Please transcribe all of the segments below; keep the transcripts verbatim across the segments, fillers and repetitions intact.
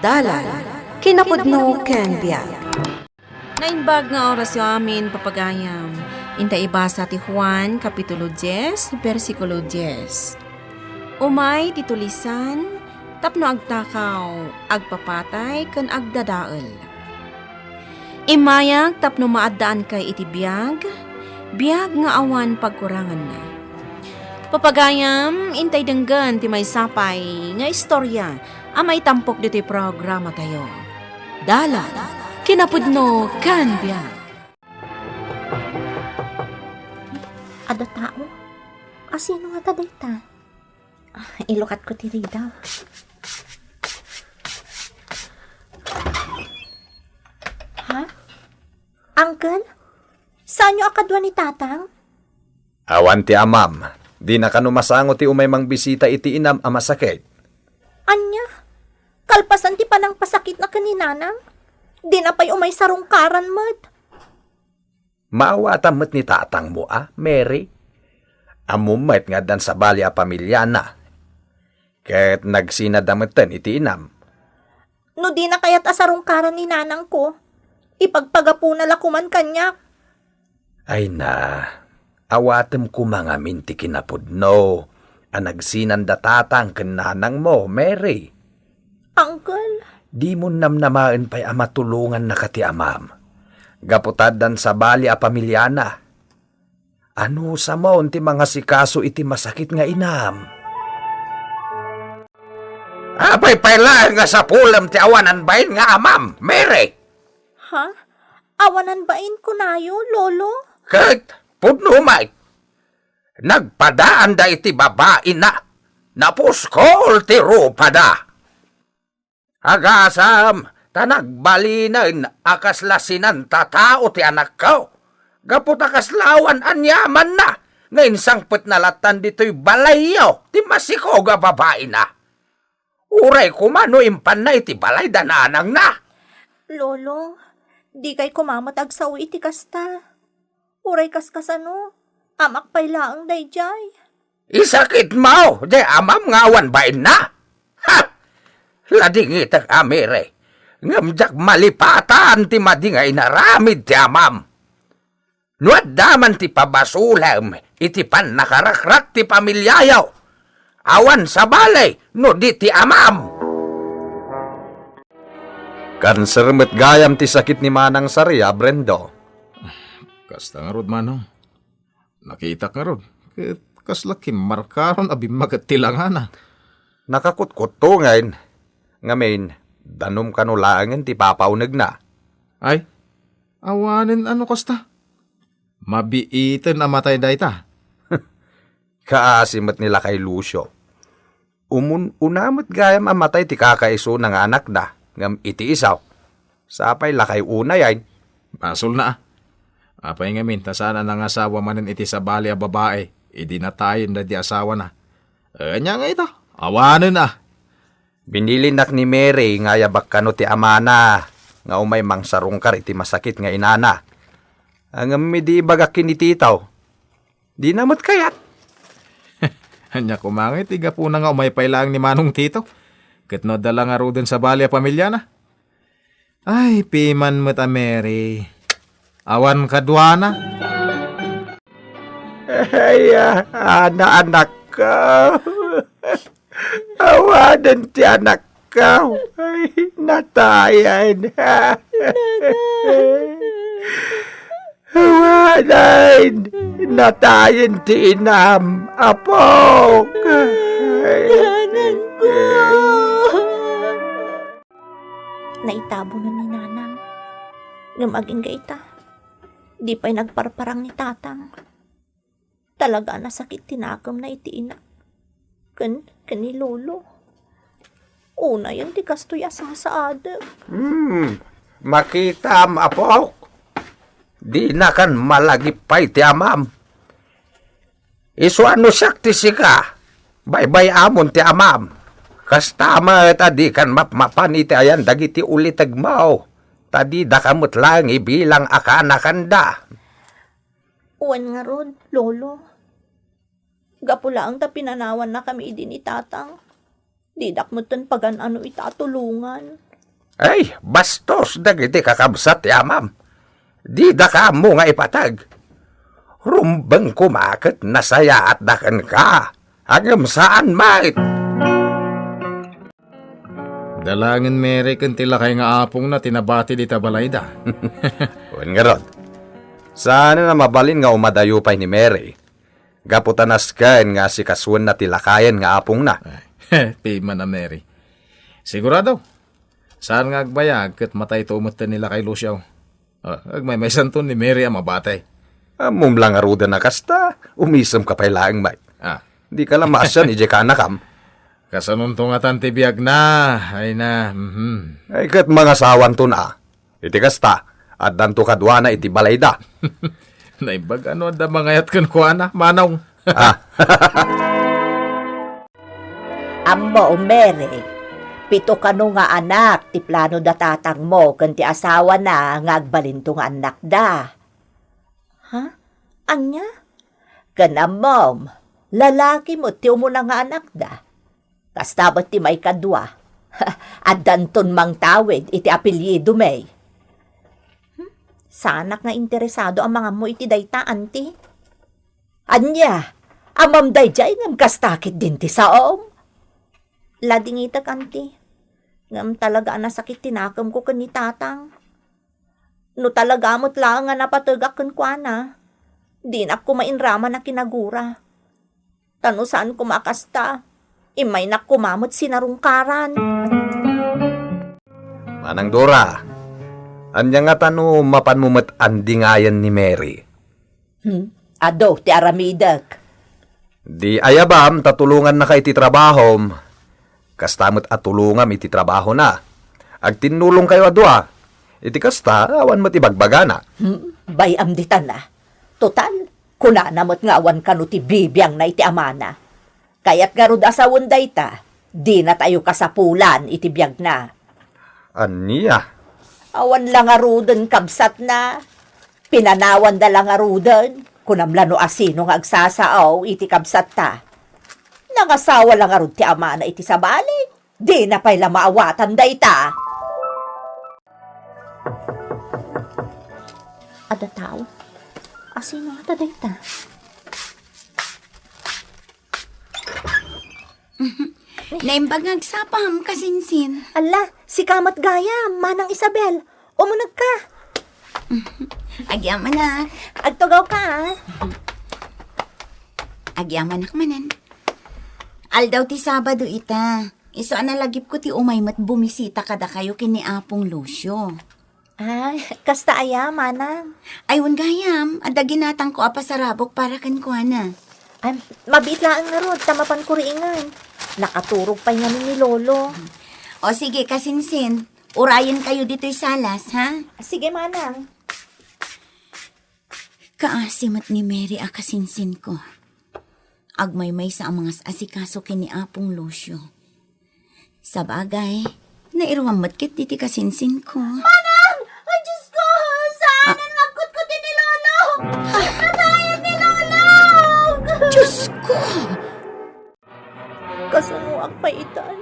Dalan, kinapudno ken biag. Naimbag nga orasyo amin, papagayam. Inta ibasa ti Juan, Kapitulo dies, bersikulo dies. Umay ti tulisan, tapno agtakaw, agpapatay, ken agdadael. Immayak tapno maaddaankay iti biag, biag nga awan pagkuranganna. Papagayam, intay denggen ti maysa pay nga istorya a maitampok ditoy programatayo. Dalan, kinapudno, ken biag. Adda tao? Asino ngata dayta? Ah, ilukatko ti ridaw. Ha? Uncle? Saanyo a kadua ni Tatang? Awan ti amam. Dina kano masango ti umay mangbisita iti inam a masakit. Ania? Kalpasan ti panangpasakitna ken ni Nanang? Dina pay umay sarungkaran met. Maawatam met ni tatangmo a, Mary. Ammom met nga addan sabali a pamiliana. Ket nagsinadda metten iti inam. No dina kayat a sarungkaran ni nanangko, ipagpagapuna la koman kaniak. Ay na, awatem koma ngamin ti kinapudno a nagsinanda tatang ken nanangmo, Mary. Uncle. Dimon namnamaen pay a matulongannaka ti amam. Gapu ta addan sabali a pamiliana. Anusamon ti mangasikaso iti masakit nga inam? Apay pay laeng nga sapulem ti awanan bain nga amam, Mary? Ha? Awanan bain kunayo, Lolo? Ket pudno met. Nagpadaanda iti babaina. Napuskol ti rupada. Agasam, ta nagbalinen a kasla sinantatao ti anakko. Gapu ta kasla awan aniamanna nga insangpetna lattan ditoy balayyo ti masikog a babaina. Uray koma no impanna iti balay da nanangna. Lolo, dikay koma met agsao iti kasta. Uray kaskasano, amak pay laeng daydiay. Isakitmo, di amam nga awan bainna? Ha! Ladingitek a, Mary, ngem diak malipatan ti madi nga inaramid ti amam. No adda man ti pabasolem iti pannakarakrak ti pamiliayo, awan sabali no di ti amam. Kanser met gayam ti sakit ni Manang Sari a, Brendo. Kasta ngarud, Manong. Nakitak ngarud, ket kasla kimmarkaron a bimmaget ti langana. Nakakutkutto ngayen, ngamin, danom kano laengen ti papaunegna. Ay, awanen a no kasta. Mabiiten a matay dayta. Kaasi met ni lakay Lucio. Umun-una met gayam a matay ti kakaisuna nga anakna, ngem iti isu, sapay lakay unayen. Basolna a. Apay ngamin ta saan a nangasawa manen iti sabali a babai idi natayen daydi asawana? Ania nga ita? Awanen a. Binilinak ni Mary nga ayabak kano ti amana nga umay mangsarungkar iti masakit nga inana. Ngem idi ibagak ken ni Tito, dina met kayat. Ania koma ngay ti gapuna nga umay pay laeng ni Manong Tito? Ket no adda la ngaruden sabali a pamiliana? Ay, piman met a Mary. Awan kaduana. Ay, ah, ana, anakko. Awanen ti anakko. Ay, natayen. Awanen. Natayen ti inam, apok. Ay. Nanangko. Naitabunan ni Nanang. Ngem agingga ita, di pay nagparparang ni Tatang. Talaga a nasakit ti nakemna iti ina. Ken, ken ni Lolo. Unayen ti kastoy a sasaadek. Hmm, makitam, apok. Dinakan malagip pay ti amam. Isu a no siak ti sika, baybay-amon ti amam. Kasta met a dikan mapmapan iti ayan dagiti ulitegmo, ta didaka met laeng ibilang a kanakanda. Wen ngarud, Lolo. Gapu laeng ta pinanawannakami idi ni Tatang, didak metten pagan-ano ita a tulongan. Ay, bastos dagiti kakabsat ti amam. Didaka ammo nga ipateg. Rumbeng koma ket nasayaatda kenka. Ngem saan met. Dalagen Mary ken ti lakay nga apongna ti nabati dita balayda. Wen ngarud, saan a mabalin nga umadayo pay ni Mary. Gapu ta nasken nga asikasuenna ti lakayen nga apongna. Ay, piman a Mary. Sigurado, saan nga agbayag ket matayto metten ni lakay Lucio. Ah, agmaymaysanto ni Mary a mabati. Ammom la ngaruden a kasta, umisem ka pay laeng, Mike. Ah. Di ka la maasian idiay kaanakam. Kasanonto ngatan ti biagna, ay na, mhm. Ay, ket mangasawanton a. Iti kasta, addanto kaduana iti balayda. Naimbag a no adda mangayat kenkuana, manong. Ah. Ammo, Mary, pito kano nga anak ti plano da tatangmo ken ti asawana nga agbalinto nga annakda. Ha? Ania? Ken ammom, lalaki met ti umuna nga anakda. Kasta met ti maikadua. Addanton mangtawid iti apelyido, May. Hmm? Saanak nga interesado a mangammo iti dayta, anti? Ania? Ammom daydiay ngem kasta ketdin ti saom? Ladingitek, anti. Ngem talaga a nasakit ti nakemko ken ni tatang. No talaga met laeng nga napategak kenkuana, dinak koma inraman a kinagura. Ta no saan koma a kasta, immaynak koma met sinarungkaran. Manang Dora, ania ngata no mapanmo met andingayen ni Mary? Hmm? Adu ti aramidek. Di ayabam ta tulongannaka iti trabahom. Kasta met a tulongam iti trabahona. Agtinnulongkayo a dua. Iti kasta, awan met ibagbagana. Hmm? Bay-am ditan a. Total, kunana met nga awan kano ti bibiangna iti amana. Kayat ngarud a sawen dayta, dinatayo kasapulan iti biagna. Ania? Awan la ngaruden kabsatna. Pinanawanda la ngaruden. Kunam la no asino nga agsasao iti kabsatta. Nangasawa la ngarud ti amana iti sabali. Dina pay la maawatan dayta. Adda tao. Asino ngata dayta? Naimbag nga agsapam, kasinsin. Ala, sika met gayam, Manang Isabel. Umunegka. Agyamanak. Agtugawka, a. Agyamanak manen. Aldaw ti Sabado ita. Isu a nalagipko ti umay met bumisita kadakayo ken ni Apong Lucio. Ah, kasta aya, Manang? Ay, wen gayam, adda ginatangko a pasarabok para kenkuana. Ay, mabiit laeng ngarud, ta mapanko riingen. Nakaturog pay ngamin ni Lolo. O sige, kasinsin, urayenkayo ditoy salas, ha? Sige, Manang. Kaasi met ni Mary a kasinsinko. Agmaymaysa a mangas-asikaso ken ni Apong Lucio. Sabagay, nairuam met ketdi ti kasinsinko. Manang! Ay, Diyos ko! Saanen nga agkutkuti ni Lolo! Natayan ni Lolo! Diyos ko! Kasanoak pay itan?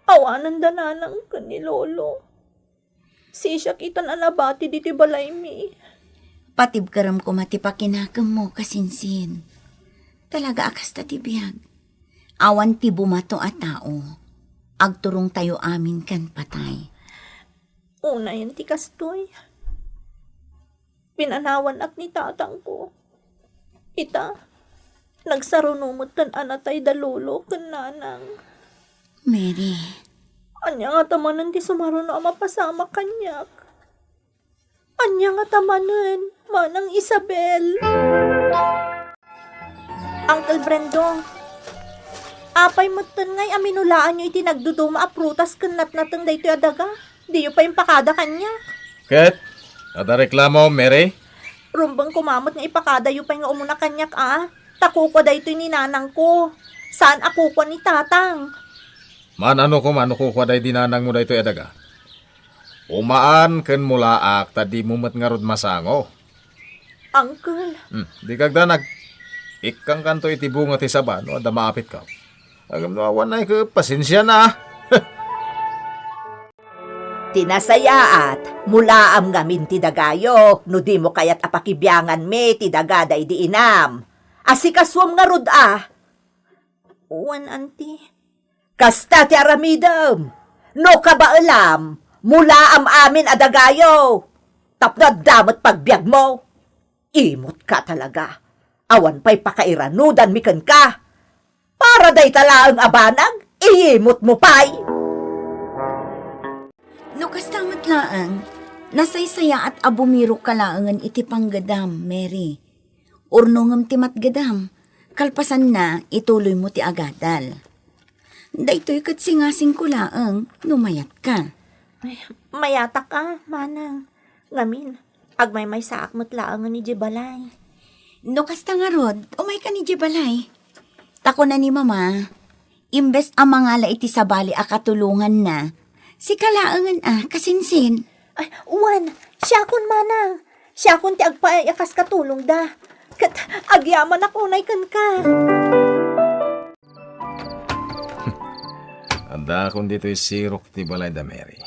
Awanen da Nanang ken ni Lolo. Sisiak itan a nabati ditoy balaymi. Patibkerem koma ti pakinakemmo, kasinsin. Talaga a kasta ti biag. Awan ti bumato a tao. Agturongtayo amin ken patay. Unayen ti kastoy. Pinanawanak ni tatangko. Ita, nagsaruno metten a natay da Lolo ken Nanang. Mary. Ania ngata manen ti sumaruno a mapasamak kaniak? Ania ngata manen, Manang Isabel? Uncle Brendo, apay metten ngay a minulaanyo iti nagduduma a prutas ken natnateng daytoy a daga? Diyo pay impakada kaniak. Ket, adda reklamo, Mary? Rumbeng koma met nga ipakadayo pay nga umuna kaniak a, ta kukua daytoy ni nanangko. Saan a kukua ni tatang. Maan-ano koma no kukua daydi nanangmo daytoy a daga? Umaan ken mulaak ta dimo met ngarud masango. Uncle. Hmm, dika agdanag. Ikkangkanto iti bunga ti saba no adda maapitko. Ngem no awan, ay, ket pasensiana. Ti nasayaat, mulaam ngamin ti dagayo, no dimo kayat a pakibianganmi ti daga daydi inam. Asikasuem ngarud a. Wen, anti. Kasta ti aramidem. No kabaelam, mulaam amin a dagayo. Tapno adda met pagbiagmo. Imot ka talaga. Awan pay pakairanudanmi kenka. Para dayta laeng a banag, iyimot mo pay. No kasta met laeng, nasaysayaat a bumirok ka laengen iti panggedam, Mary. Urno ngem ti matgedam, kalpasanna, ituloymo ti agadal. Daytoy ket singasingko laeng no mayatka. Ay, mayatak a, manang. Ngamin, agmaymaysaak met laengen idiay balay. No kasta ngarud, umaykan idiay balay. Ta kuna ni Mama, imbes a mangala iti sabali a katulonganna, sika laengen a kasinsin. Ay, wen, siakon, manang. Siakon ti agpaay a kas katulongda. Ket agyamanak unay kenka. Addaakon ditoy sirok ti balayda, Mary.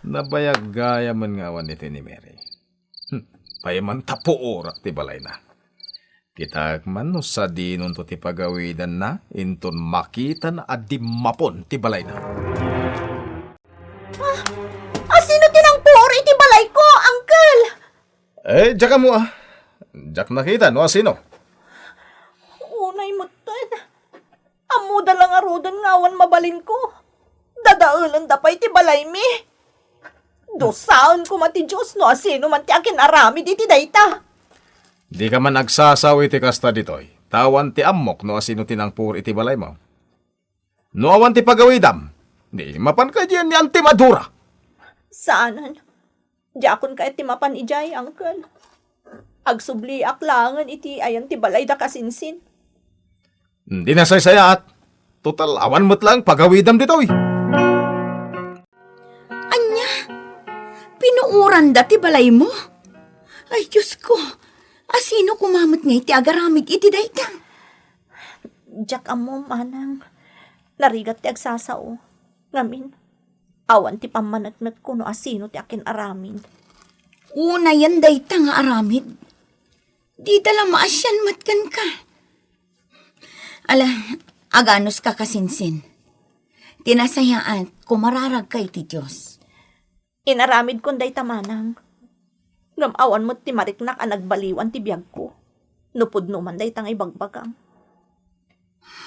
Nabayag gayamen nga awan ditoy ni Mary. Hmm, payaman ta puorak ti balayna. Kitaek man no sadinonto ti pagawidanna, inton makitana a dimmapon ti balayna. Ah, asino ti nangpuor iti balayko, Uncle? Eh, diak ammo a. Diak nakita no asino. Unay metten. Ammoda la ngaruden nga awan mabalinko. Dadaelenda pay ti balaymi. Dusaen koma ti Dios no asino man ti akin-aramid iti dayta. Dika man agsasao iti kasta ditoy, ta awan ti ammok no asino ti nangpuor iti balaymo. No awan ti pagawidam, di mapanka idiay ni Auntie Madura. Saanen. Diakon kayat ti mapan idiay, Uncle. Agsubliak laengen iti ayan ti balayda kasinsin. Di nasaysayaat. Total, awan met laeng pagawidam ditoy. Ania? Pinuoranda ti balaymo? Ay, Diosko, asino koma met ngay ti agaramid iti dayta? Diak ammo, manang. Narigat ti agsasao. Ngamin, awan ti pammaneknekko no asino ti akin-aramid. Unayen dayta nga aramid. Dida la maasian met kenka. Ala, aganuska kasinsin. Ti nasayaat, kumararagka iti Dios. Inaramidkon dayta, manang. Ngem awan met ti mariknak a nagbaliwan ti biagko. No pudno man dayta nga ibagbagam.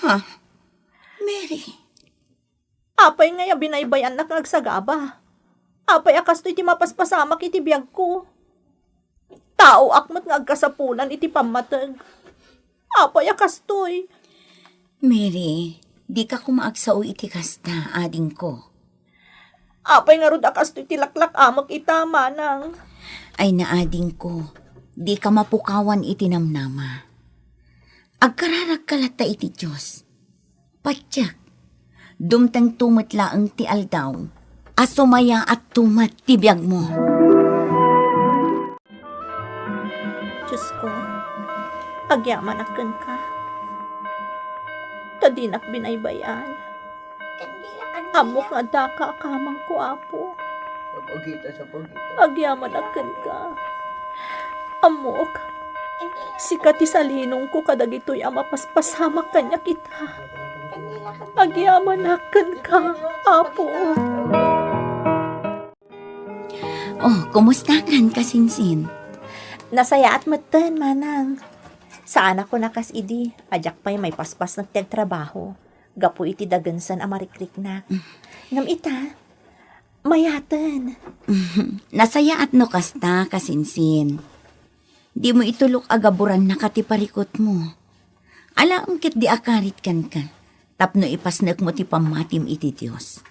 Ha? Mary? Apay ngay a binaybay-annak nga agsagaba? Apay a kastoy ti mapaspasamak iti biagko? Taoak met nga agkasapulan iti pammateg. Apay a kastoy? Mary, dika koma agsao iti kasta, adingko. Apay ngarud a kastoy ti laklak-amek ita, manang? Ay, naadingko, dika mapukawan iti namnama. Agkararagka latta iti Dios. Patiek, dumtengto met laeng ti aldaw a sumayaatto met ti biagmo. Diosko, agyamanak kenka. Ta dinak binaybay-an. Ammok nga addaka a kamangko, Apo. Agyamanak kenka. Ammok, sika ti salinongko kadagitoy a mapaspasamak kaniak ita. Agyamanak kenka, Apo. Oh, kumustakan, kasinsin? Nasayaat metten, manang. Saanak a kas idi, a diak pay maipaspasnek ti agtrabaho, gapu iti dagensen a marikriknak. Mm. Ngem ita, mayaten. Nasayaat no kasta, kasinsin. Dimo itulok a gaburannaka ti parikutmo. Alaem ketdi a karit kenka, tapno ipasnekmo ti pammatim iti Dios.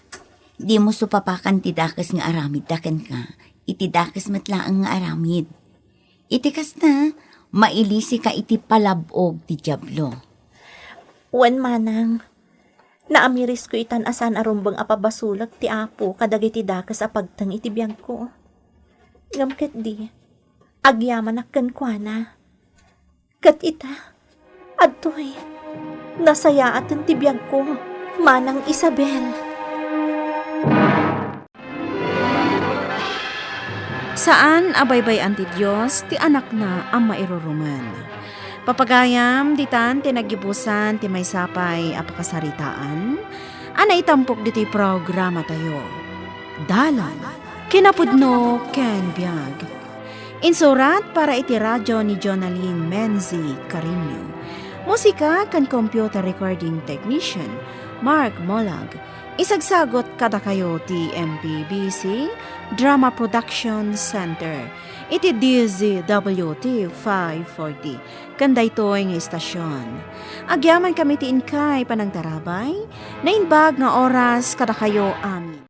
Dimo supapakan ti dakes nga aramidda kenka, iti dakes met laeng nga aramid. Iti kasta, mailisika iti palab-og ti Diablo. Wen, manang, naamirisko itan a saan a rumbeng a pabasolek ti Apo kadagiti dakes a pagteng iti biagko. Ngem ketdi, agyamanak kenkuana. Ket ita, adtoy, nasayaaten ti biagko, Manang Isabel. Saan a baybay-an ti Dios ti Anakna a mairurumen. Papagayam, ditan ti naggibusan ti maysa pay a pakasaritaan a naitampok ditoy programatayo. Dalan, kinapudno ken biag. Insurat para iti radio ni Jonalyn Menzi Carino. Musika ken computer recording technician, Mark Molag. Isagsagut kadakayo ti M P B C Drama Production Center iti D Z W T five forty ken daytoy nga istasyon. Agyamankami ti inkay panangtarabay, naimbag nga oras kadakayo amin.